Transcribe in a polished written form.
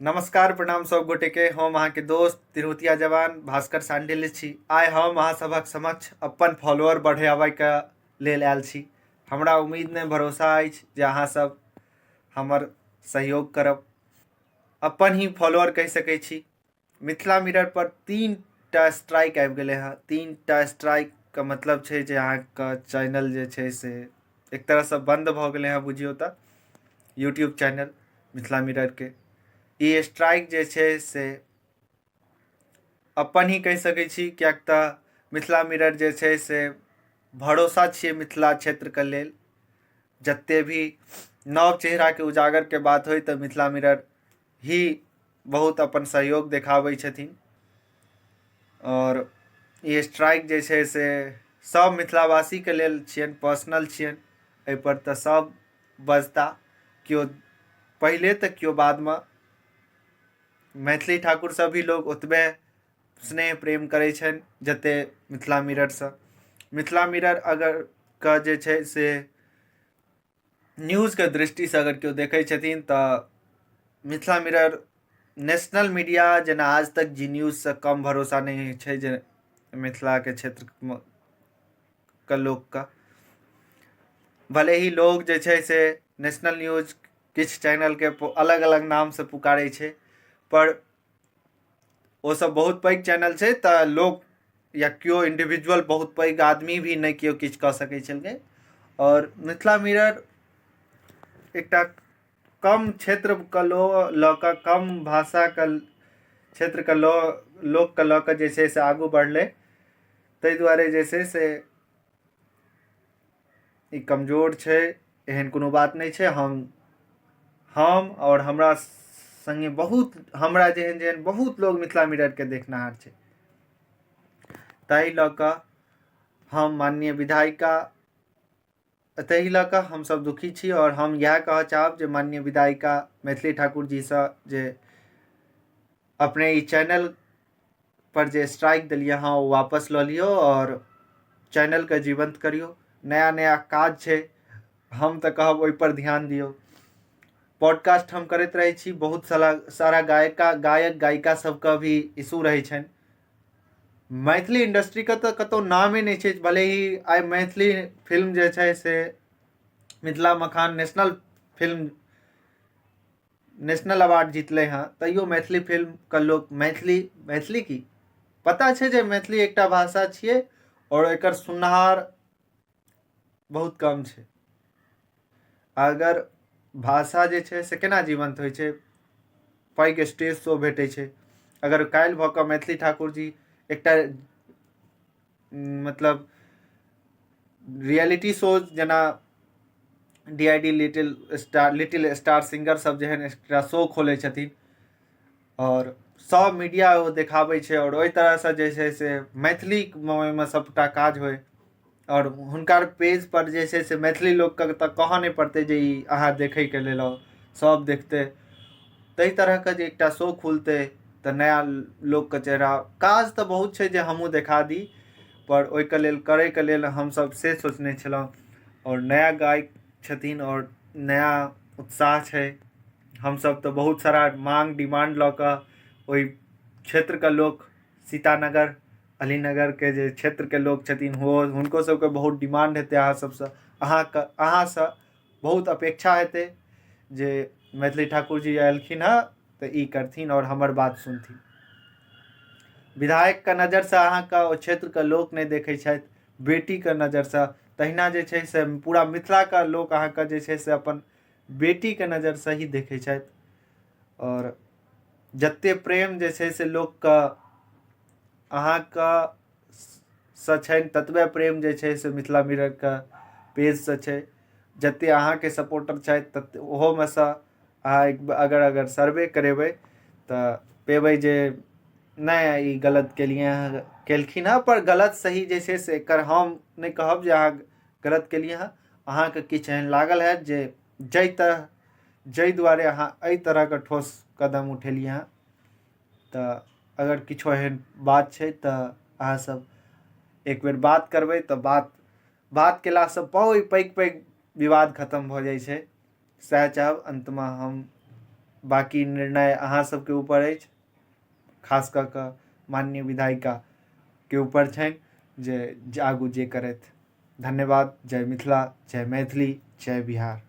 नमस्कार प्रणाम सब गोटे के। हम अहाँके दोस्त तिरहुतिया जवान भास्कर शांडिल्य छी। आइ हम अहाँ सभक समक्ष अपन फॉलोअर बढ़ाबैके लेल आयल छी। हमरा उम्मीद नहि भरोसा अछि जे अहाँ सब हमर सहयोग करब। अपन ही फॉलोअर कहि सकै छी। मिथिला मिरर पर 3 टा स्ट्राइक आबि गेलै हँ। 3 टा स्ट्राइकके मतलब छै जे अहाँके चैनल जे छै से एक तरहसँ बन्द भऽ गेलै हँ, बुझियौ तऽ यूट्यूब चैनल मिथिला मिररके। ई स्ट्राइक जे छै से अपन ही कहि सकै छी, किएक तऽ मिथिला मिरर जे छै से भरोसा छियै मिथिला क्षेत्रके लेल। जते भी नव चेहराके उजागरके बात होइ तऽ मिथिला मिरर ही बहुत अपन सहयोग देखाबै छथिन। आओर ई स्ट्राइक जे छै से सभ मिथिलावासीके लेल छियनि, पर्सनल छियनि। एहिपर तऽ सभ बजता, केओ पहिले तऽ केओ बादमे। मैथिली ठाकुरसँ भी लोक ओतबे स्नेह प्रेम करै छनि जते मिथिला मिररसँ। मिथिला मिरर अगर के जे छै से न्यूजके दृष्टिसँ अगर केओ देखै छथिन तऽ मिथिला मिरर नेशनल मीडिया जेना आज तक जी न्यूजसँ कम भरोसा नहि होइ छै जे मिथिलाके क्षेत्रमे के लोकके। भले ही लोग जे छै से नेशनल न्यूज किछु चैनलके अलग अलग नामसँ पुकारै छै, पर ओसभ बहुत पैघ चैनल छै तऽ लोक या केओ इंडिविजुअल बहुत पैघ आदमी भी नहि केओ किछु कऽ सकै छलकै। आओर मिथिला मिरर एकटा कम क्षेत्रके लऽ कऽ, कम भाषाके क्षेत्रके लऽ लोकके लऽ कऽ जे छै से आगू बढ़लै। ताहि दुआरे जे छै से ई कमजोर छै एहन कोनो बात नहि छै। हम आओर हमरा सङ्गे बहुत हमरा जेहन जेहन बहुत लोग मिथिला मिररके देखनिहार छै। ताहि लऽ कऽ हम माननीय विधायिका, ताहि लऽ कऽ हमसभ दुखी छी। आओर हम इएह कहऽ चाहब जे माननीय विधायिका मैथिली ठाकुर जीसँ जे अपने ई चैनल पर जे स्ट्राइक देलियै हँ, ओ वापस लऽ लियौ आओर चैनलके जीवन्त करियौ। नया नया काज छै, हम तऽ कहब ओहिपर ध्यान दियौ। पॉडकास्ट हम करैत रहै छी। बहुत सारा सारा गायिका, गायक, गायिका सबके भी इशू रहै छनि। मैथिली इंडस्ट्रीके तऽ कतहु नामे नहि छै। भले ही आइ मैथिली फिल्म जे छै से Mithila Makhan national film national award जीतलै हँ, तैयो मैथिली फिल्मके लोक मैथिली मैथिली की पता छै जे मैथिली एकटा भाषा छियै आओर एकर सुननिहार बहुत कम छै। अगर भाषा जे छै से केना जीवन्त होइ छै? पैघ स्टेज शो भेटै छै। अगर काल्हि भऽ कऽ मैथिली ठाकुर जी एकटा मतलब रियलिटी शो जेना D I D little star, little star singer सब जेहन एकटा शो खोलै छथिन आओर सब मीडिया ओ देखाबै छै, आओर ओहि तरहसँ जे छै से मैथिलीमे ओहिमे सबटा काज होइ आओर हुनकर पेज पर जे छै से मैथिली लोकके तऽ कहऽ नहि पड़तै जे ई अहाँ देखैके लेल आउ, सब देखतै। ताहि तरहके जे एकटा शो खुलतै तऽ नया लोकके चेहरा। काज तऽ बहुत छै जे हमहूँ देखा दी, पर ओहिके लेल करैके लेल हमसभ से सोचने छलहुँ। आओर नया गायक छथिन आओर नया उत्साह छै। हमसभ तऽ बहुत सारा मांग डिमांड लऽ कऽ ओहि क्षेत्रके लोक, सीतानगर अलीनगरके जे क्षेत्रके लोक छथिन, ओ हुनको सभके बहुत डिमांड हेतै अहाँ सभसँ, अहाँके अहाँसँ बहुत अपेक्षा हेतै जे मैथिली ठाकुर जी एलखिन हँ तऽ ई करथिन आओर हमर बात सुनथिन। विधायकके नजरसँ अहाँके ओ क्षेत्रके लोक नहि देखै छथि बेटीके नजरसँ, तहिना जे छै से पूरा मिथिलाके लोक अहाँके जे छै से अपन बेटीके नजरसँ ही देखै छथि। आओर जतेक प्रेम जे छै से लोकके अहाँके सँ छनि, ततबे प्रेम जे छै से मिथिला मिररके पेजसँ छै। जतेक अहाँके सपोर्टर छथि तते ओहोमे सँ अहाँ अगर अगर सर्वे करेबै तऽ पेबै जे नहि, ई गलत केलियै हँ, केलखिन हँ। पर गलत सही जे छै से एकर हम नहि कहब जे अहाँ गलत केलियै हँ। अहाँके किछु एहन लागल हैत जे जाहि तरह जाहि दुआरे अहाँ एहि तरहके ठोस कदम उठेलियै हँ। तऽ अगर किछो एहन बात छै तऽ अहाँसभ एक बेर बात करबै तऽ बात बात कयलासँ बहुत पैघ पैघ विवाद खतम भऽ जाइ छै। सएह चाहब। अन्तमे हम बाँकी निर्णय अहाँ सबके ऊपर अछि, खास कऽ कऽ माननीय विधायिकाके ऊपर छनि जे आगू जे करथि। धन्यवाद। जय मिथिला, जय मैथिली, जय बिहार।